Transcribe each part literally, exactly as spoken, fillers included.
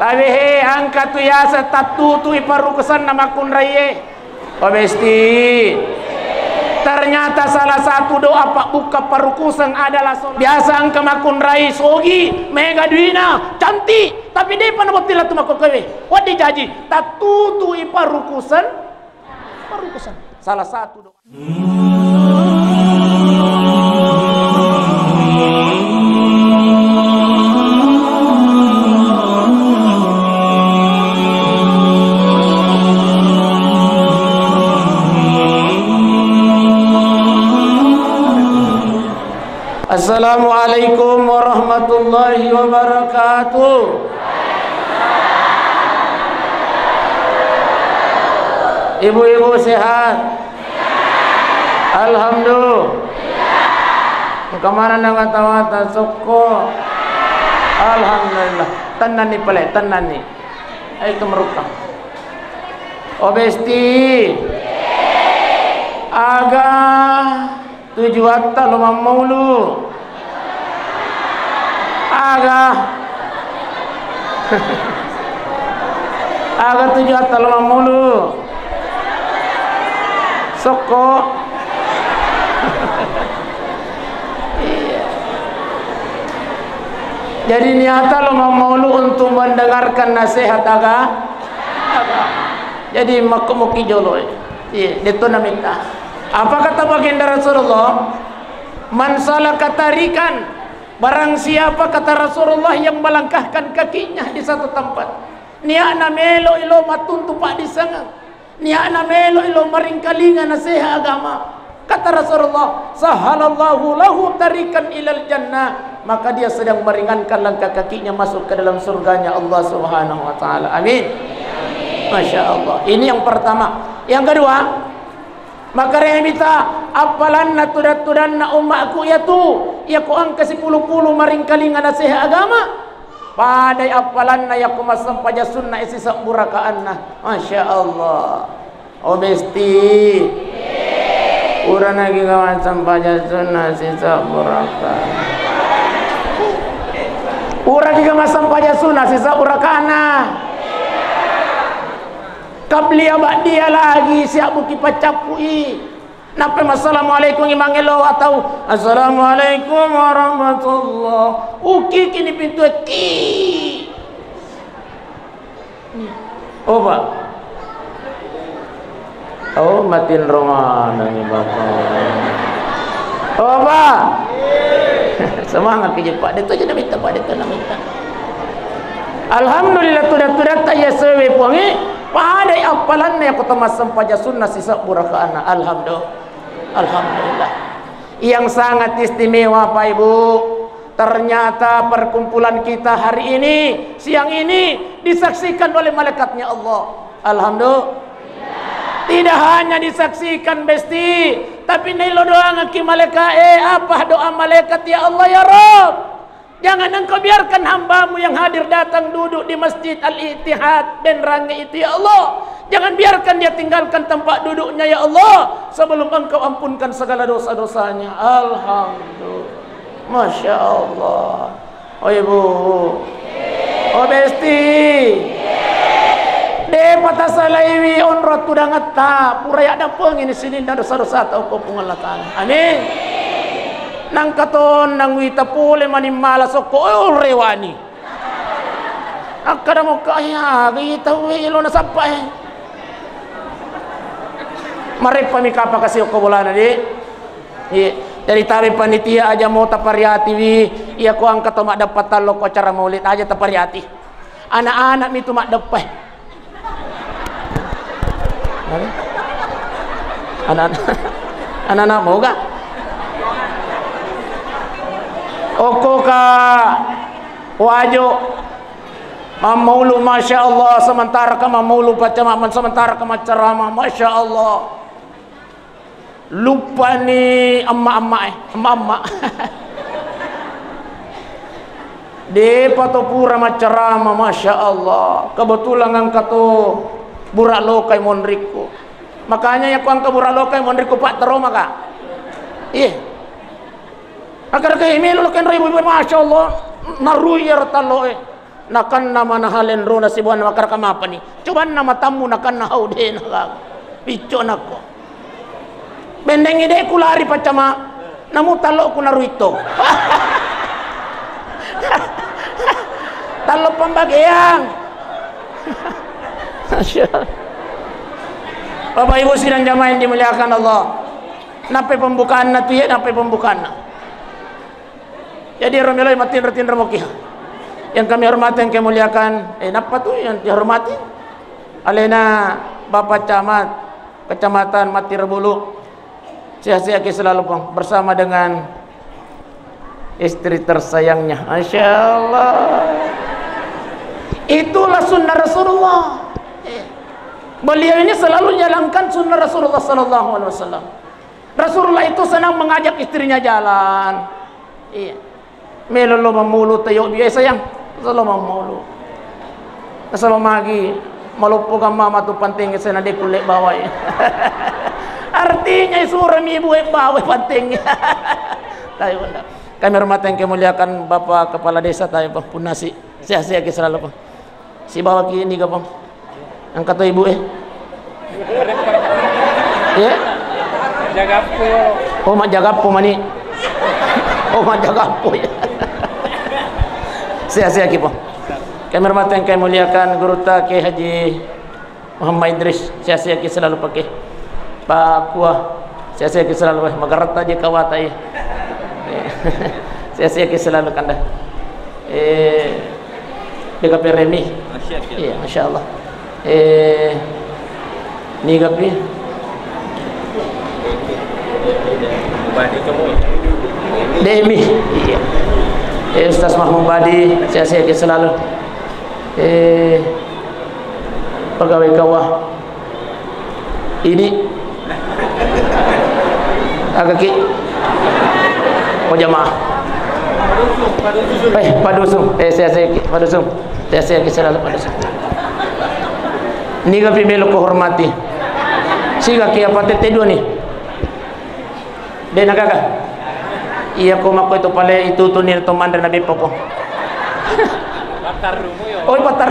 Awehe, engka tu yaseng tattutu i parukusenna makkunraie. Oh, besti. Ternyata salah satu doa pabbukka parukuseng adalah so-, biasa engka makkunrai sogi, mega duina, cantik, tapi depa nabotting lettu makkokkoe. Wedding jaji, tattutu i parukusen, parukusen. Salah satu doa. Assalamualaikum warahmatullahi wabarakatuh. Ibu-ibu sehat? Alhamdulillah. Engka maneng na mata-mata sokko. Alhamdulillah. Tennanni pale, tennanni. Ayo kemerukang. Oh, besti. Aga tujuatta lo mammaulu. Aga. Aga tujuatta lo mammaulu. Sokko. Iya. Jadi niata lo mammaulu untuk mendengarkan nasihat aga-, aga. Jadi makkemuki jolo. Iya, detto namitta. Apa kata baginda Rasulullah? Man salaka tarikan, barang siapa, kata Rasulullah, yang melangkahkan kakinya di satu tempat, niatna melo ilo mattuntu paddissengeng, niatna melo ilo maringkalinga nasihat agama, kata Rasulullah, sahhalallahu lahu tarikan ilal jannah, maka dia sedang meringankan langkah kakinya masuk ke dalam surganya Allah Subhanahu wa Ta'ala. Amin. Masya Allah. Ini yang pertama. Yang kedua, Makkaremita appalanna tudang-tudanna ummaku iyatu, iyako engka sipulu-pulu maringkalinga nasihat agama, padai appalanna iyako massempajang sunna sisebbu rakaanna. Masya Allah. Oh, besti. Purana kiga massempajang sunna sisebbu rakaat. Pura kiga massempajang sunna sisebbu rakaanna. Qabliyah ba'diyah lagi siabbuki paccappu'i. Nappa massalamualaikum imangnge lo atau assalamualaikum warahmatullah. Uki kini pintu ki. Oh, Pak. Oh, matinro manengngi Bapak. Oh, Pak. Semangat ki, Pak. Deto aja namitta, Pak. Deto namitta. Alhamdulillah, tudang-tudatta iya sewe Puangnge, padai appalanna iyako to massempajang sunna sisebbu rakaanna. Alhamdulillah. Alhamdulillah. Yang sangat istimewa, Pak Ibu, ternyata perkumpulan kita hari ini, siang ini, disaksikan oleh malaikatnya Allah. Alhamdulillah. Tidak hanya disaksikan, besti, tapi naillo doangekki malaikat, eh, apa doa malaikat, "Ya Allah, ya Rabb, jangan Engkau biarkan hambamu yang hadir datang duduk di Masjid Al-Ittihad Benrange itu, ya Allah. Jangan biarkan dia tinggalkan tempat duduknya, ya Allah, sebelum Engkau ampunkan segala dosa-dosanya." Alhamdulillah. Masya Allah. Oh, Ibu. Oh, besti. Depa tasalaiwi onro tudangetta, pura yaddampengi ni sininna dosa-dosata okko Puang Allah Ta'ala. Amin. Nangka tonnang wita pole mani mala sokko, oh, rewani. Akkada mokka, "Iya, gai tauwe elo nasappa e." Mareppami kapang kasi okko bolana, di. Iya. Jadi tabe panitia aja mo tapariati wi, iya ko engka to maddeppa tallo ko acara maulid aja tapariati. Anak-anak mi tu maddeppa. Anak-anak, anak-anak mau gak? Okko ka Wajo. Mammaulu, Masya Allah, sementara ka mammaulu pacama-, sementara ka maccarama, Masya Allah. Luppani emma-emma e, emma-emma. Depa to pura maccarama, Masya Allah. Kebetulan engka to bura lokai monrikku. Makanya ya ku engka bura lokai monrikku, Pak, tero maka. Iya. Agar ke melo lokai nroi, Masya Allah. Narui ya tallo e. Nakanna manaha lenrona sibuanna makaraka mapani. Cobanna matammu nakanna hau de' nagaga. Picco nakko. Bendengngi de' kulari paccama. Namu tallo' ku naruitto. Tallo' pembagian. Masya Allah. Bapak Ibu sidang jamaah yang dimuliakan Allah. Nappai pembukaanna tu ye, nappai pembukaanna. Jadi ero meloi matinro-tinro moki. Yang kami hormati, yang kami muliakan, eh, nappa tu yang dihormati. Alena Bapak Camat, Kecamatan Mattirebulu. Sehat-sehat ki selalu, Pong, bersama dengan istri tersayangnya. Masya Allah. Itulah sunnah Rasulullah. Beliau ini selalu menjalankan sunnah Rasulullah sallallahu alaihi wasallam. Rasulullah itu senang mengajak istrinya jalan. Iya. Melo lo mammulu tayo biasa yang selalu mammulu. Nasaba magi maloppo gamma matu pantengnge sena de' kulle bawai. Artinya isura mi ibu e bawai pantengnge. Tapi bunda, kami hormati yang kami muliakan Bapak Kepala Desa, tapi Pong, punnasi sehat-sehat ki selalu, Pong. Sibawa ki niga, Pong? Engka to ibu e? Ye? Jagappo. Oh, majjagappo mani. Oh, majjagappo ya. Sehat-sehat ki, Pong. Kami hormati yang kami muliakan gurutta Kiai Haji Muhammad Idris, sehat-sehat ki selalu pake. Pakua, sehat-sehat ki selalu, eh, magaretta je kawata, eh. Sehat-sehat ki selalu kanda. Eh, de' kaperemi. Iya, Masya Allah. Eh, niga pi? Demi. Iya. Eh, Ustaz Mahmud Badi, sehat-sehat ki selalu. Eh, pegawai kawah ini agak ki, oh, jamaah. Eh, Padusung. Eh, sehat-sehat ki Padusung. Sehat-sehat ki selalu Padusung. Niga pi melo ko hormati. Siga ki apa tette dua ni. De' nagaga. Iya ko makko itu pale itu tu ni to manre nabi popo. Oh, patar.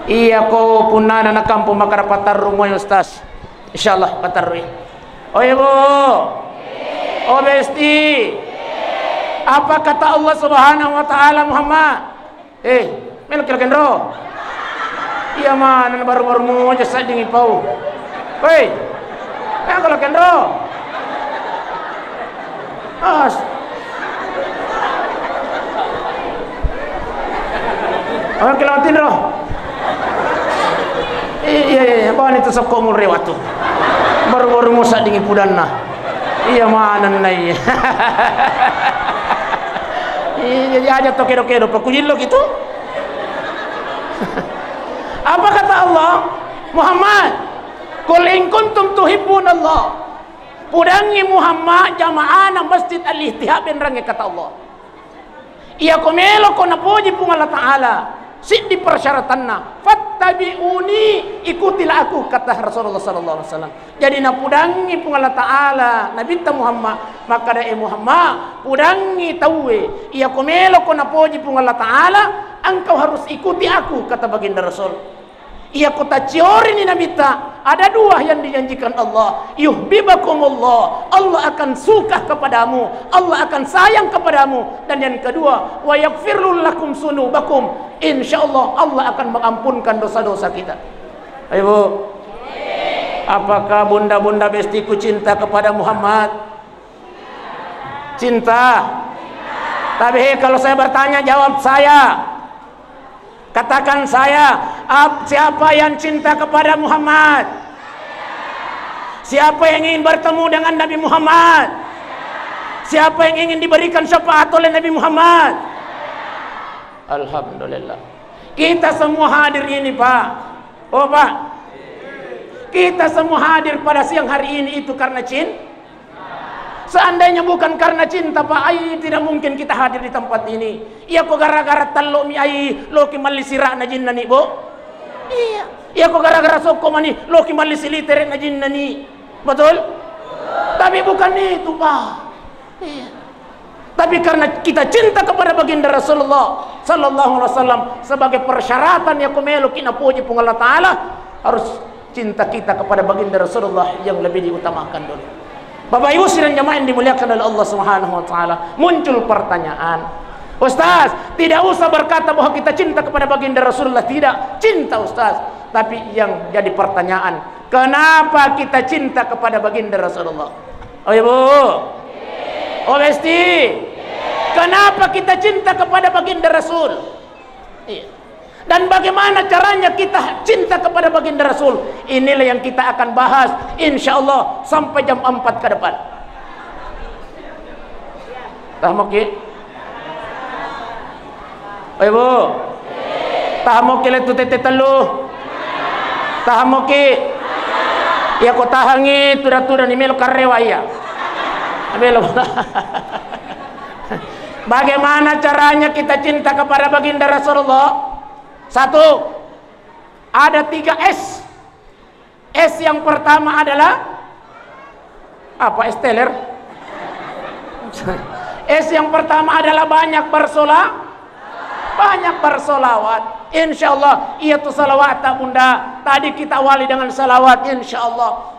Iya ko punnana na kampung makara patarru moe, Ustaz. Insyaallah patarrui. Oh, Ibu. Oh, Besti. Apa kata Allah Subhanahu wa Ta'ala, Muhammad? Eh, melo kira kenro. Iya mana baru-baru moja sadding ipau. Hei. Eh, kalau kenro. As. Oke, lanjut, Ro. Iya, iya, iya, bani tu sokko murre watu. Baru-baru musa dingin pudanna. Iya, mana nai. Iya, iya, aja to kedo-kedo, pakujillo gitu. Apa kata Allah? Muhammad, qul in kuntum tuhibbunallah. Pudangngi Muhammad jamaana Masjid Al-Ittihad, benrangnge kata Allah. Iyako meloko napoji Puang Allah Ta'ala, siddi persyaratanna, "Fattabi'uni, ikutilah aku," kata Rasulullah sallallahu alaihi wasallam. Jadi napudangngi Puang Allah Ta'ala Nabitta Muhammad, makkada, "E Muhammad, pudangngi tauwe, iyako meloko napoji Puang Allah Ta'ala, engkau harus ikuti aku," kata Baginda Rasul. Iyako tacciorini Nabitta, ada dua yang dijanjikan Allah. "Yuhibbukumullah," Allah akan suka kepadamu, Allah akan sayang kepadamu. Dan yang kedua, "Wa yaghfir lakum dzunubakum," insya Allah, Allah akan mengampunkan dosa-dosa kita. Ayo, Bu. Apakah bunda-bunda bestiku cinta kepada Muhammad? Cinta. Tapi, hei, kalau saya bertanya, jawab saya. Katakan saya, ap-, siapa yang cinta kepada Muhammad? Siapa yang ingin bertemu dengan Nabi Muhammad? Siapa yang ingin diberikan syafaat oleh Nabi Muhammad? Alhamdulillah. Kita semua hadir ini, Pak. Oh, Pak. Kita semua hadir pada siang hari ini itu karena cin-, Seandainya bukan karena cinta, Pak, ai, tidak mungkin kita hadir di tempat ini. Iyako gara-gara tallo mi ai, loki malli sirana jinna ni, Bu. Iya. Iyako gara-gara sokko mani, loki malli silitere na jinna ni. Betul? Tapi bukan itu, Pak. Iya. Tapi karena kita cinta kepada baginda Rasulullah sallallahu alaihi wasallam, sebagai persyaratan yako meloki napoji Puang Allah Ta'ala, harus cinta kita kepada baginda Rasulullah yang lebih diutamakan dulu. Bapak Ibu sidang jamaah yang dimuliakan oleh Allah Subhanahu wa Ta'ala, muncul pertanyaan, "Ustaz, tidak usah berkata bahwa kita cinta kepada baginda Rasulullah." Tidak, cinta, Ustaz. Tapi yang jadi pertanyaan, kenapa kita cinta kepada baginda Rasulullah? Oh, Ibu. Oh, Besti. Kenapa kita cinta kepada baginda Rasul? Iya. Dan bagaimana caranya kita cinta kepada baginda Rasul? Inilah yang kita akan bahas, insya Allah, sampai jam empat ke depan. Tamoki? Oi, Bu. Tamoki lettu tette tellu? Tamoki? Iya, ko tahangi, tuda-tuda ni melo karrewa iya. Melo. Bagaimana caranya kita cinta kepada baginda Rasulullah? Satu, ada tiga S. S yang pertama adalah apa? Es teler. S yang pertama adalah banyak bersola, banyak bersolawat. Insya Allah, iya tu salawat tak, Bunda. Tadi kita awali dengan salawat, insya Allah.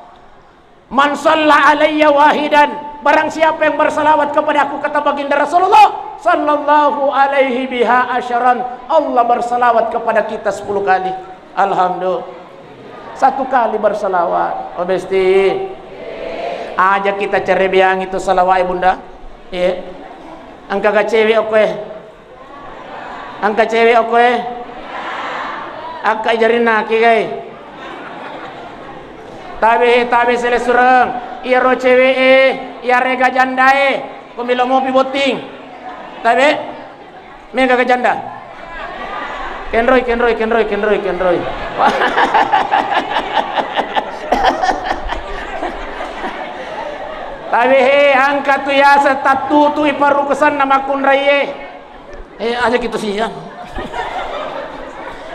"Man shalla alayya wahidan," barang siapa yang bersalawat kepadaku, kata baginda Rasulullah, "sallallahu alaihi biha asyaran," Allah bersalawat kepada kita sepuluh kali. Alhamdulillah. Satu kali bersalawat, oh, Besti. Aja kita cerebeang itu salawat, Bunda. Iya. Engka ga cewek okko e? Engka cewek okko e? Akka jarinna ki gai. Tabe, tabe selesureng. Iyaro cewek e, iyarega janda e, ko melo mopi botting. Tabe? Mega ga janda? Kenroi, kenroi, kenroi, kenroi, kenroi. Tabe he, engka tu yaseng tattutui parukusenna makkunraie. Eh, aja gitu sih ya.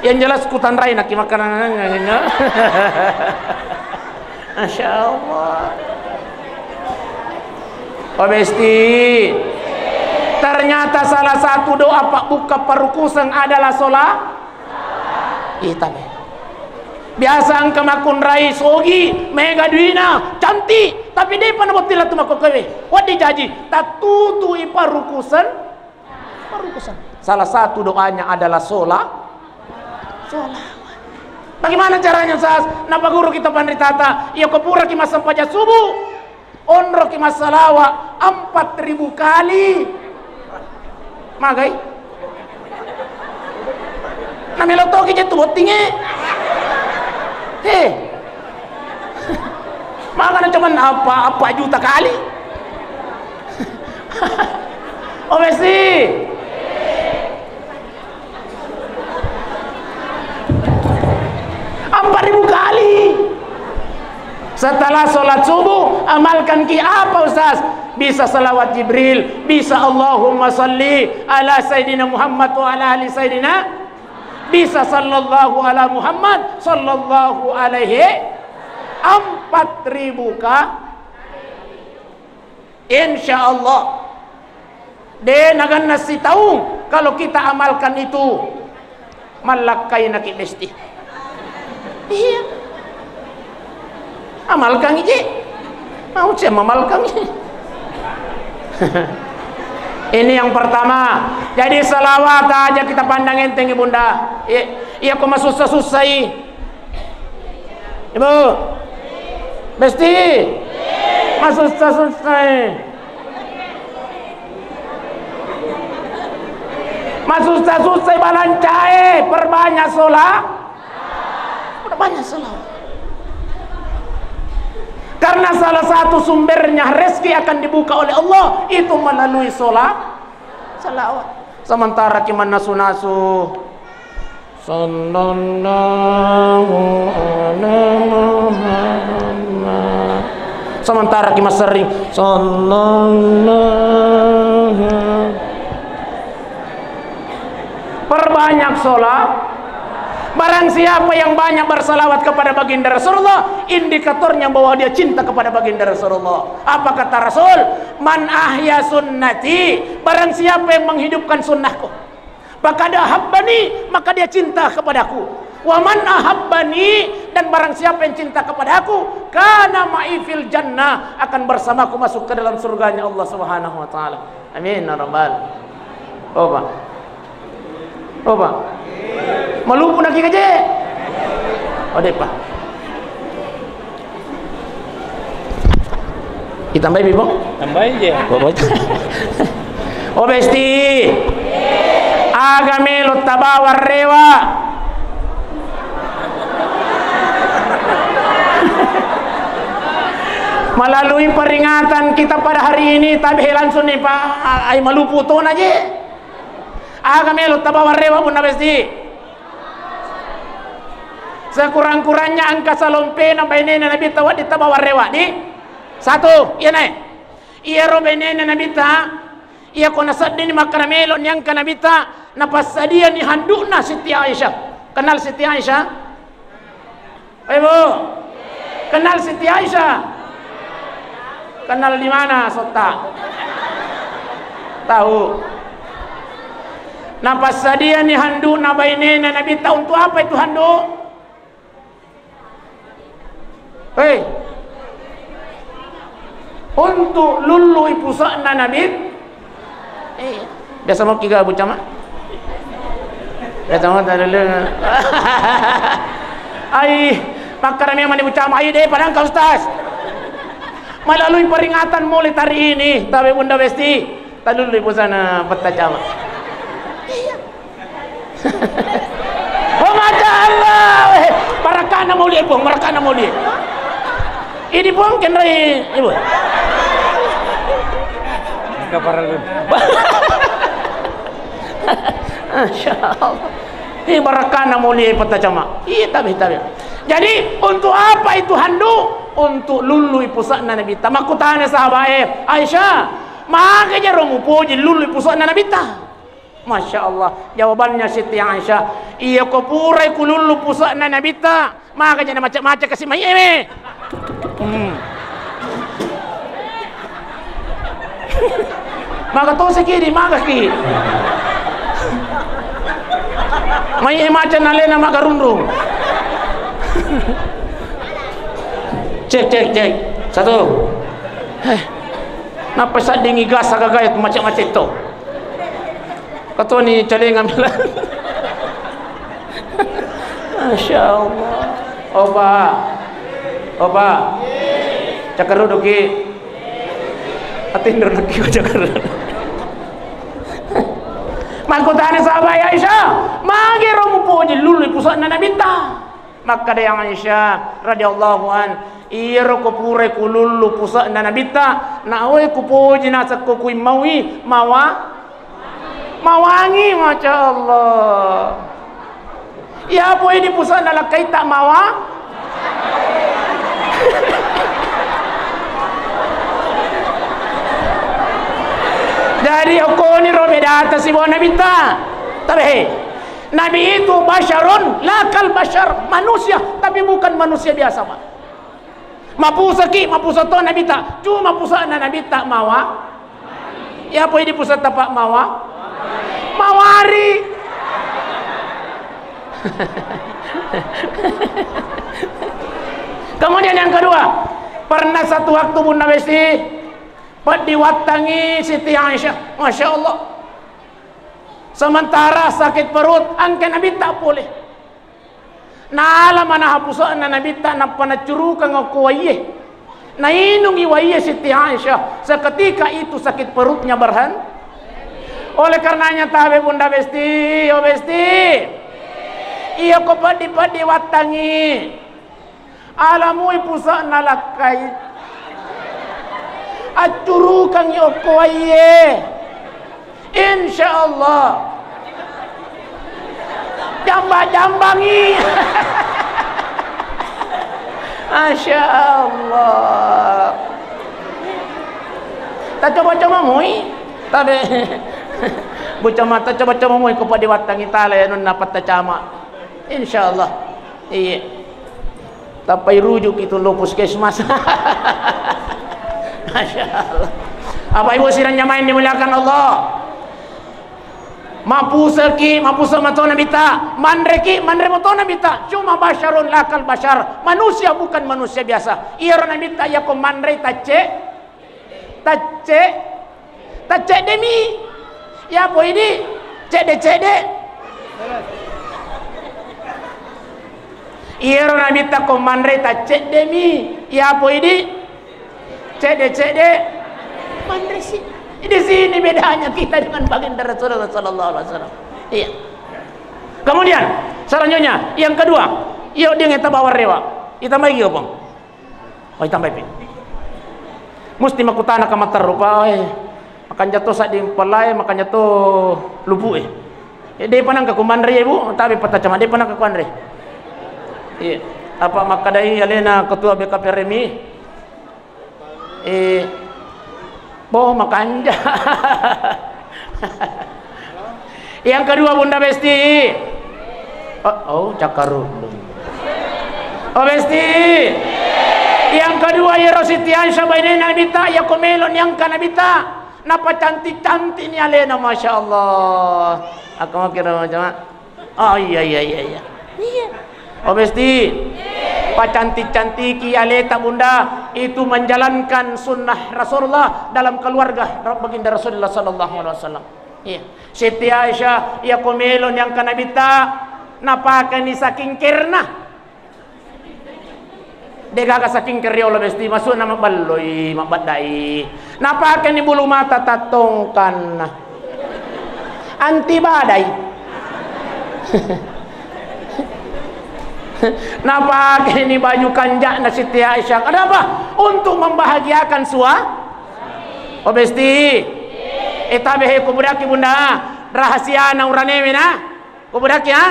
Yang jelas kutanrai naki makanan. Masya Allah. Oh, Besti. Ternyata salah satu doa pabbuka parukuseng adalah sholat. Ita be. Biasa engka makkunrai sogi, mega duina, cantik, tapi depa nabotting lettu makkokkoe. Wedding jaji, tattutui parukuseng. Parukuseng. Salah satu doanya adalah sholat. Sholawat. Bagaimana caranya, Sas? Napaguru kita panritata, iya ko puraki massempajang subuh, onroki massalawa empat ribu kali. Magai? Namelo toki je tu bottinge. He. Makanya cuman apa, apa juta kali. Oh, Messi. Empat ribu kali. Setelah sholat subuh, amalkan ki apa, Ustaz? Bisa salawat Jibril, bisa Allahumma salli ala Sayyidina Muhammad wa ala ali Sayyidina, bisa sallallahu ala Muhammad, sallallahu alaihi, empat ribu ka. Insya Allah, de naganna sitaung kalau kita amalkan itu, mallakkainaki Besti. Iya. Amalkan iji. Mau cia mamalkan. Ini yang pertama. Jadi salawat aja kita pandang enteng, Bunda. Iya, iya, ko masussa-sussai. Ibu. Besti. Masussa-sussai. Masussa-sussai balancae, perbanyak sholat. Perbanyak sholat. Karena salah satu sumbernya rezeki akan dibuka oleh Allah itu melalui sholat. Salawat. Sementara ki mannasu-nasu. Sallallahu ala Muhammad. Sementara ki masering. Sallallahu. Perbanyak sholat. Barang siapa yang banyak bersalawat kepada baginda Rasulullah, indikatornya bahwa dia cinta kepada baginda Rasulullah. Apa kata Rasul? "Man ahya sunnati," barang siapa yang menghidupkan sunnahku, "faqad ahabbani," maka dia cinta kepadaku. "Wa man ahabbani," dan barang siapa yang cinta kepadaku, "kana ma'i fil jannah," akan bersamaku masuk ke dalam surganya Allah Subhanahu wa taala. Amin ya rabbal. Coba. Coba. Malupu naki kaje. Oh, depa. Ditambahi, Bibo? Tambahi je. Bobo. Oh, Besti. Aga melo tabawa rewa. Melalui peringatan kita pada hari ini, tabe langsung nih, Pak. Ai malupu tona je. Aga melo tabawa rewa, Bunda Besti. Sekurang-kurangnya engka salompena bainena Nabitta wedding tabawa rewa di. Satu, iya nae. Iyaro bainena Nabitta, iya ko naseddini makkeda melo niangka Nabitta, napassadiani handukna Siti Aisyah. Kenal Siti Aisyah? Eh, Bu, kenal Siti Aisyah? Kenal di mana, Sotta? Tahu. Napassadiani handukna bainena Nabitta. Untuk apa itu handuk? Hei. Untuk lullui pusa'na Nabi. Eh, biasa mau kiga Bu Camat? Biasa mau tadi lu. Ai, makkeda memang ni Bu Camat, ai de padang ka Ustaz. Melalui peringatan mulai hari ini, tabe Bunda Besti, talullui pusa'na Petta Camat. Iya. Oh, Masya Allah. Eh, barakana maulie, Puang, barakana maulie. Ini, Puang, kenrai, Ibu. Kaparal. Masya Allah. Ini barakana maulie Petta Camat. Iya, tabe, tabe. Jadi, untuk apa itu handuk? Untuk lullui pusa'na Nabitta. Makkutana sahabat, eh, Aisyah, magi jaro mupoji lullui pusa'na Nabitta? Masya Allah, jawabannya Siti Aisyah, "Iya ko purai kulullu pusa'na Nabitta, maga jana macca-macca kasi mai eme." Hmm. Maga to sikidi, maga ki. Mai e macca nalena maga runrung. Cek, cek, cek. Satu. Eh. Nappa saddingi gas aga gayat macca-macca to. Katoni calenga mela. Masya Allah. Opa. Opa. Cakaruduki. Atinro naki cakarudu. Makkutana sahabat Aisyah, magi ro mupoji lulu pusa'na Nabitta? Makkeda Aisyah radhiyallahu an, iyaro ko purai kulullu pusa'na Nabitta, naoi kupoji nasakko kuimmaui mawa, mawangi, Masya Allah. Iya poi di pusa'na lakkaitta mawa. Jadi okkoni ro bedata sibawa Nabitta. Tabe. Nabi itu basyarun, la kal basyar, manusia, tapi bukan manusia biasa, Pak. Mapusaki, mapusa to Nabitta, cuma pusa'na Nabitta mawa. Iya poi di pusa'ta, Pak, mawa? Mawari. Kemudian yang kedua, pernah satu waktu Bunda Besti, peddi wattangi Siti Aisyah, Masya Allah. Sementara sakit perut, engka Nabitta pole. Nala manaha pusa'na Nabitta, nappa naccurukang okko waiye. Nainungi waiye Siti Aisyah. Seketika itu sakit perutnya berhen-, oleh karenanya tabe Bunda Besti, oh Besti. Iya ko peddi-peddi wattangi. Alamui pusa'na lakkai. Accurukangngi okko waiye. Insya Allah. Jamba-jambangi. Masya Allah. Tacoba-coba mui. Tabe. Bu Camat, tacoba-coba mui ko peddi wattangi tala ya nunna Petta Camat. Insya Allah. Iya. Tappai rujuk itu lo puskesmas. Masya Allah. Bapak Ibu sidang jamaah yang dimuliakan Allah. Mapuseki, mapuse mato Nabitta. Manreki, manre mato Nabitta. Cuma basyarun lakal basyar. Manusia bukan manusia biasa. Iyaro Nabitta yako manre tacce, tacce, tacce demi. Ya poidi, cede-cede. Iyaro Nabitta ko manre tacce demi. Ya poidi, cede-cede manresi. Di sini bedanya kita dengan baginda Rasulullah sallallahu alaihi wasallam. Iya. Kemudian selanjutnya yang kedua, iyo dia ngeta bawang rewa. Itambai gio pong. Oh, itambai pi. Musti makutana ka materru pa, eh. Makanja to sadding palae, makanja to lupu e. Eh, de panangka kumanre ibu, tabe pata cama, de panangka kuanre. Iya. Apa makkadai alena ketua B K P R M I? Eh, boh, makanja. Yang kedua, Bunda Besti. Oh, oh, cakkarung. Oh, Besti. Yang kedua, iyaro Siti Aisyah bainena Nabitta, yako melo niangka Nabitta. Napacantik-cantik ni alena, Masya Allah. Aku mau kira macam Oh, iya, iya, iya, iya. Iya. Oh, Besti. Pacantik-cantiki aleta, Bunda. Itu menjalankan sunnah Rasulullah dalam keluarga Baginda Rasulullah sallallahu alaihi wasallam. Iya. Siti Aisyah, iya ko melo niangka Nabitta, napakeni saking kerna. Degaga saking keriolo Besti, masukna mabelloi, mabeddai. Napakeni bulu mata tattongkanna. Anti badai. Napakeni baju kanjakna Siti Aisyah. Kenapa? Untuk membahagiakan sua-, oh, Besti. Eh, tabe he, kubudaki, Bunda. Rahasiana uranewe na. Kubudaki, ha?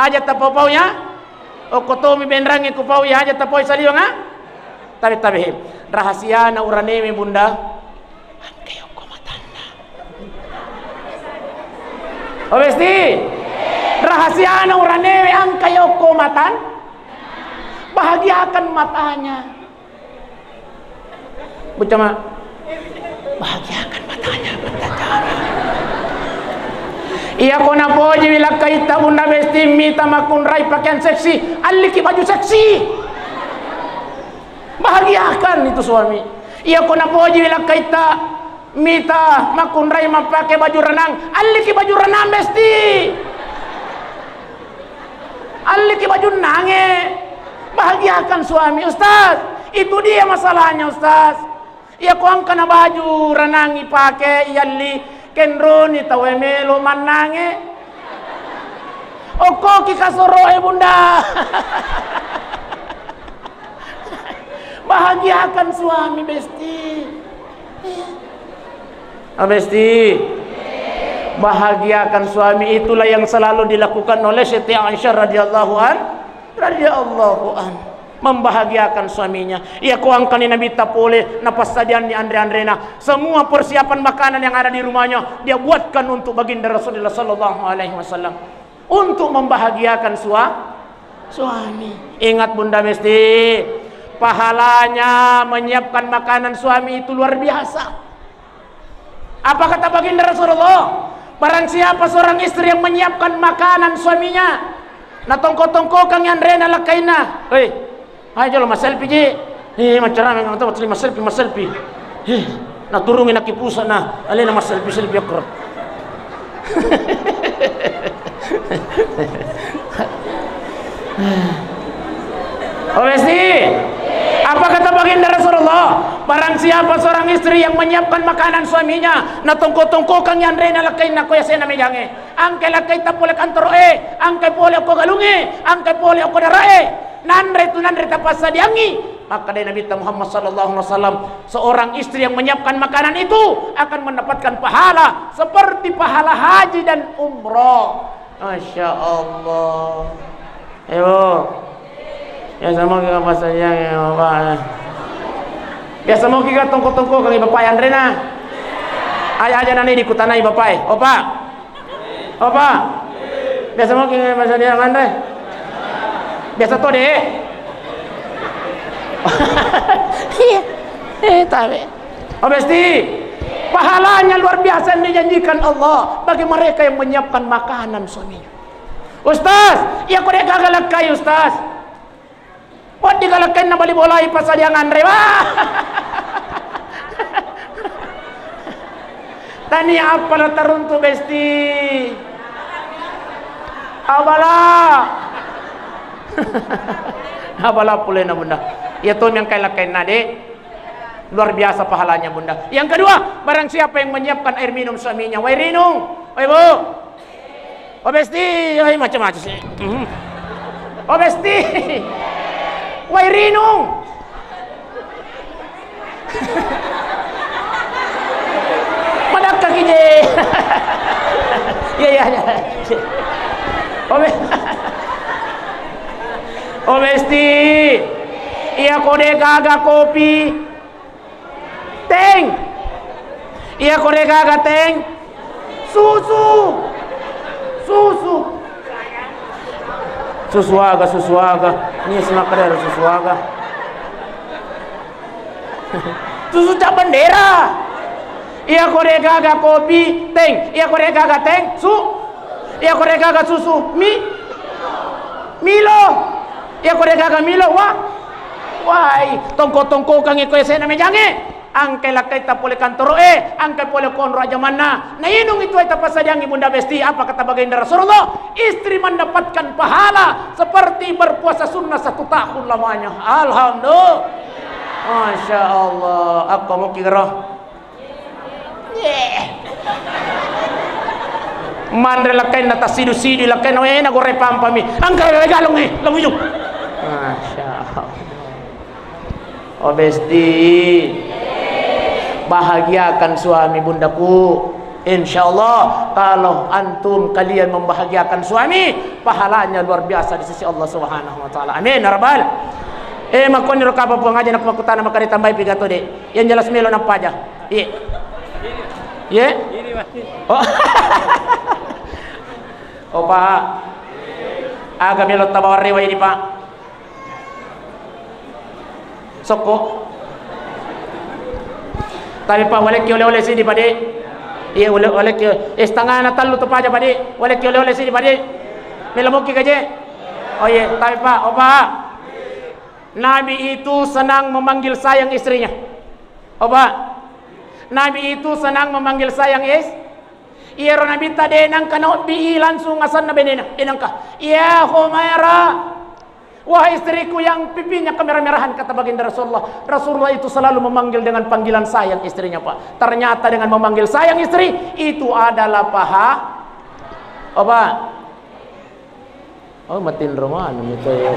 Aja tapau-pau ya. Okko tomi benrangi kupau ya, aja tapau saliwang, ha? Tabe-tabe he. Rahasiana uranewe, Bunda. Angka yokko matanna. Oh, Besti. Rahasiana uranewe angka yokko matan. Bahagiakan matanya. Bocah ma-, bahagiakan matanya, matanya. Iya ko napojiwi lakkaitta, Bunda Besti, mita makkunrai pakaian seksi, alliki baju seksi. Bahagiakan itu suami. Iya ko napojiwi lakkaitta, mita makkunrai mappake baju renang, alliki baju renang, Besti. Alliki baju nange. Bahagiakan suami, Ustaz. Itu dia masalahnya, Ustaz. Iya ko angkana baju renang ipake, ialli, kenroni tau e melo mannange. Okkoki kasoroe, Bunda. Bahagiakan suami, Besti. Ah, Besti. Bahagiakan suami, itulah yang selalu dilakukan oleh Siti Aisyah radhiyallahu an, radhiyallahu an. Membahagiakan suaminya. Iya ko angkani Nabitta pole, napassadianni anre-anrena. Semua persiapan makanan yang ada di rumahnya, dia buatkan untuk baginda Rasulullah sallallahu alaihi wasallam. Untuk membahagiakan sua-, suami. Ingat, Bunda Besti, pahalanya menyiapkan makanan suami itu luar biasa. Apa kata baginda Rasulullah? Barang siapa seorang istri yang menyiapkan makanan suaminya, natongko-tongkokangngi anrena lakkainna. Hei, ayo jolo masselfie ji. Hei, macarame ngatau, masselfie, masselfie. Hei, naturungi nakki pusa na, alena masselfie-selfie akkoro. Oh, Besti. Apa kata baginda Rasulullah? Barang siapa seorang istri yang menyiapkan makanan suaminya, natongko-tongkokangngi anrena lakkainna ko yasena mejange. Angkai lakkaitta pole kantoro e, angkai pole okko galunge, angkai pole okko darae. Nanre tu nanre tapassadiangngi. Makkadai Nabitta Muhammad sallallahu alaihi wasallam, seorang istri yang menyiapkan makanan itu akan mendapatkan pahala seperti pahala haji dan umroh. Masya Allah. Ayo. Ya sama ke apa saja ya, Bapak. Ya sama kita tongko-tongko kali Bapak yang rena. Aja-aja nani dikutanai Bapak. Opa. Opa. Biasa mungkin masa dia nganre. Biasa to deh. Iya. Eh, tabe. Oh, Besti. Pahalanya luar biasa yang dijanjikan Allah bagi mereka yang menyiapkan makanan suaminya. Ustaz, iya ko de' gaga lekkai, Ustaz. Wedding galakkenna bali bolai pasadiang anre, wah. Tania appala taruntu, Besti. Abala. Abala pulena, Bunda. Iya to mi engkai lakkainna, Dek. Luar biasa pahalanya, Bunda. Yang kedua, barang siapa yang menyiapkan air minum suaminya, wai rinung, wai bu. Oh Besti, oi macam-macam sih. Mhm. Oh Besti. Wai rinung. Madakka ki je. Iya, iya, iya. Oh, Be-, oh Besti. Iya ko de' gaga kopi. Teng. Iya ko de' gaga teng. Susu. Susu. Susu aga, susu aga. Ini semakkeda susu aga. Susu cap bendera. Iya ko de' gaga kopi, teng. Iya ko de' gaga teng, su. Iya ko de' gaga susu, mi. Milo. Iya ko de' gaga Milo, wa. Wai, tongko-tongkokangngi ko esena mejangnge. Angkai lakkaitta pole kantoro'e, angkai pole konro ajamanna. Nainung itu aita passadiangngi Bunda Besti, apa kata baginda Rasulullah? Istri mendapatkan pahala seperti berpuasa sunnah satu tahun lamanya. Alhamdulillah. Masya Allah. Apa mau kira? Manre lakkainna tassidu-sidu lakkainna, eh, nagorre pampami. Angka galung, eh, lamuju. Masya Allah. Oh Besti, bahagiakan suami bundaku. Insya Allah, kalau antum kalian membahagiakan suami, pahalanya luar biasa di sisi Allah Subhanahu wa Ta'ala. Amin ya Rabbal. Eh, makkoniro kapang Puang Haji, nak makutana maka ditambahi pigato, Dek. Yang jelas melo napaja. Iye. Iye? Oh. Oh, Pak. Aga melo tabawa rewa ini, Pak. Sokko. Tapi, Pak, walekki oleh-oleh sini, Pak, Dek. Iya, oleh, walekki, eh, setengah na tellu tu paja, Pak, Dek. Walekki oleh-oleh sini, Pak, Dek. Melo mokki gaje. Oh, iya, tapi, Pak, oh, Pak. Nabi itu senang memanggil sayang istrinya. Apa? Nabi itu senang memanggil sayang is-, iyaro Nabitta de' nengka naobbi i langsung asenna benena, de' nengka. "Ya Humaira, wahai istriku yang pipinya kemerah-merahan," kata baginda Rasulullah. Rasulullah itu selalu memanggil dengan panggilan sayang istrinya, Pak. Ternyata dengan memanggil sayang istri, itu adalah paha-, apa? Oh, matinro maneng mi to, ya.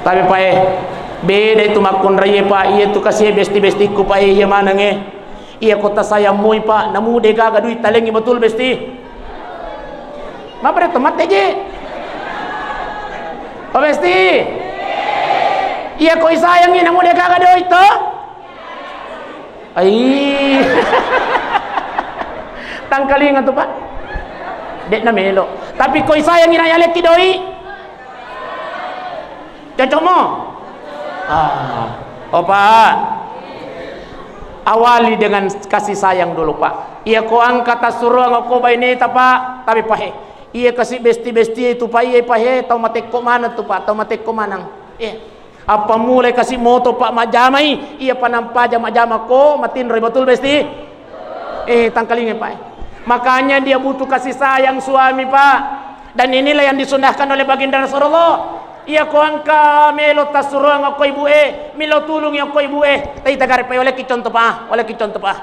Tapi, Pak, eh, beda itu makkunrai, Pak. Iya tu kasi besti-bestikku, Pak, eh, iya maneng, eh. Iya ko tasayang mui, Pak, namu de' gaga duit talengngi betul, Besti. Mapa de' to mate je. Oh, Besti. Iya ko isayangngi namu de' gaga duit to. Ai. Tangkalinga tu, Pak. De' na melo. Tapi ko isayangngi na yalekki doi. Cocok mo? Ah. Oh, Pak. Awali dengan kasih sayang dulu, Pak. Iya ko engka tassuroang ko baineta, Pak. Tapi, Pak, he. Iya kasi besti-besti itu, Pak. Iya, Pak, he. Tau matekko maneng tu, Pak. Tau matekko maneng. Eh. Appammulai kasi moto, Pak, majjamai, iya panampaja majjama ko matinroi, betul, Besti? Eh, tangkalinga, Pak. Makanya dia butuh kasih sayang suami, Pak. Dan inilah yang disunnahkan oleh baginda Rasulullah. Iya ko engka melo tassuroang ko ibu e, melo tulung ko ibu e. Tei tagare, Pak, oleh ki contoh, Pak. Oleh ki contoh, Pak.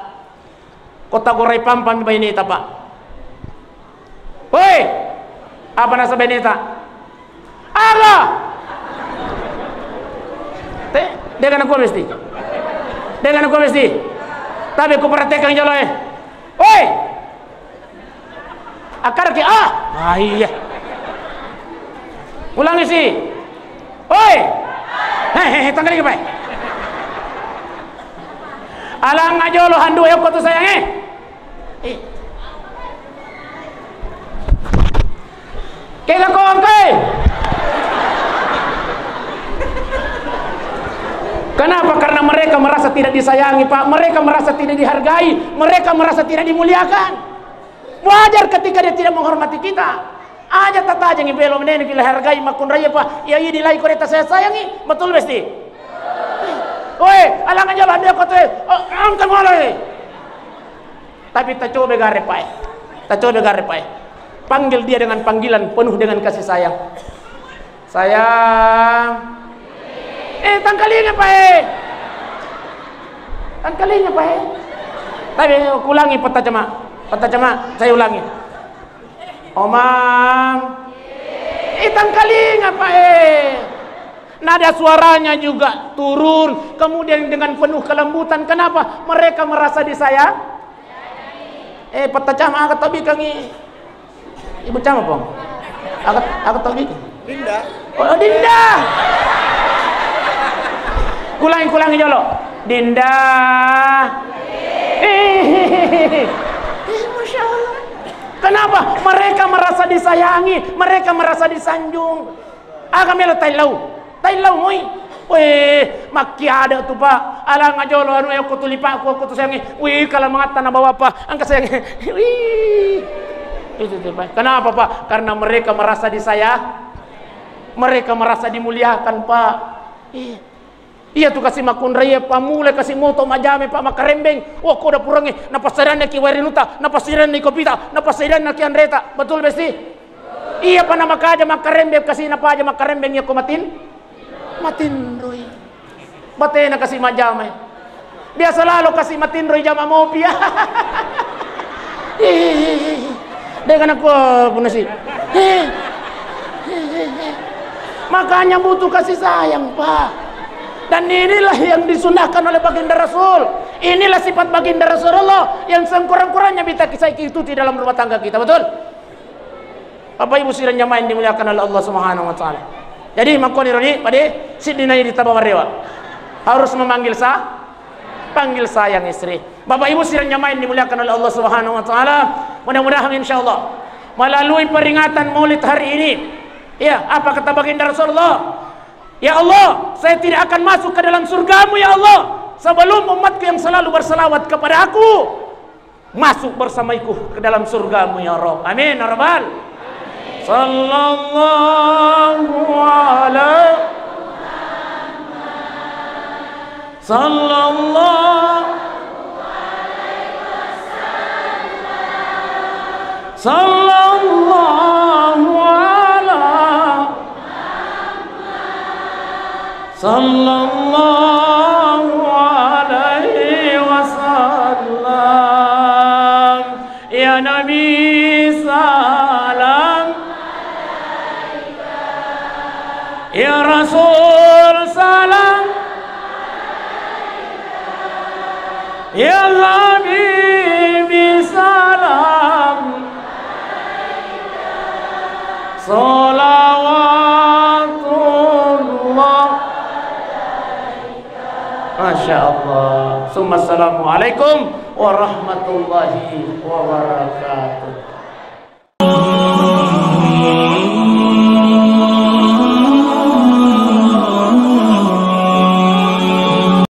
Ko tagorai pampang baineta, Pak. Woi, apa nasa baineta? Aga? Te, de' gaga nakua, Besti. De' gaga nakua, Besti. Tapi ku perhatikan jolo, eh. Woi. Akar ki, ah. Ah, iya. Ulangi si. Oi! He, he, he, tanggali, Pak. Alangnga jolo handu e okko tu sayange. Eh. Kega kongke? Kenapa? Karena mereka merasa tidak disayangi, Pak. Mereka merasa tidak dihargai. Mereka merasa tidak dimuliakan. Wajar ketika dia tidak menghormati kita. Aja tatajengi belo menene ki hargai makkunraie, Pak. Ya, idi lai ko de tasayangi. Betul, Besti? Woi, alangnga jolo handu e okko tu e. Oh, engka ngolo e. Tapi tacoba gare, Pak, e. Tacoba gare, Pak, e. Panggil dia dengan panggilan penuh dengan kasih sayang. Sayang. Eh, tangkalinga, Pak, e. Tangkalinga, Pak, e. Tapi kulangi, Pak Tacama. Pak Tacama, saya ulangi. Omang. Eh, tangkalinga, Pak, e. Nada suaranya juga turun, kemudian dengan penuh kelembutan. Kenapa? Mereka merasa disayang. Eh, Pak Tacama, aga tabikangi Ibu Cama, Pong? Aga, aga tabi? Dinda. Oh, Dinda. Kulangi, kulangi jolo. Dinda. Eh, Masya Allah. Kenapa? Mereka merasa disayangi, mereka merasa disanjung. Aga melo taillau? Taillau moi. Weh, makkiada tu, Pak. Alangnga jolo anu e okko tu lipakku, okko tu sayange. Wih, kala mangatta nabawa, Pak. Engka sayange. Wih. Itu tu, Pak. Kenapa, Pak? Karena mereka merasa disayang. Mereka merasa dimuliakan, Pak. Iya. Iya tu kasi makkunraie, Pak, mulai kasi moto majjama, Pak, makkarembeng. Wah, ko dapurengnge, napassadanna ki wae rinuta, napassadanna ki kopita, napassadanna ki anreta. Betul, Besti? Iya, Pak, namakaja makkarembeng, kasi napaja makkarembeng iya ko matin-, matinroi. Batena kasi majjamai. Biasa lalo kasi matinroi jama mopi. Dega nakko punasi. Makanya butuh kasih sayang, Pak. Dan inilah yang disunahkan oleh Baginda Rasul. Inilah sifat Baginda Rasulullah yang sekurang-kurangnya bisa kita ikuti dalam rumah tangga kita, betul? Bapak Ibu sidang jamaah yang dimuliakan oleh Allah Subhanahu wa taala. Jadi, makkonironi pade siddi nai ditaba warewa. Harus memanggil sa-, panggil sayang istri. Bapak Ibu sidang jamaah yang dimuliakan oleh Allah Subhanahu wa taala, mudah-mudahan insyaallah melalui peringatan Maulid hari ini, ya, apa kata Baginda Rasulullah? "Ya Allah, saya tidak akan masuk ke dalam surgamu, ya Allah, sebelum umatku yang selalu berselawat kepada aku masuk bersamaiku ke dalam surgamu, ya Rabb." Amin, ya Rabbal. Sallallahu alaihi, sallallahu, sallallahu ala, sallallahu alaihi wasallam. Ya Nabi, salam. Ya Rasul, salam. Ya Habibi, salam. Salawatullah. Masya Allah. Summa assalamualaikum warahmatullahi wabarakatuh.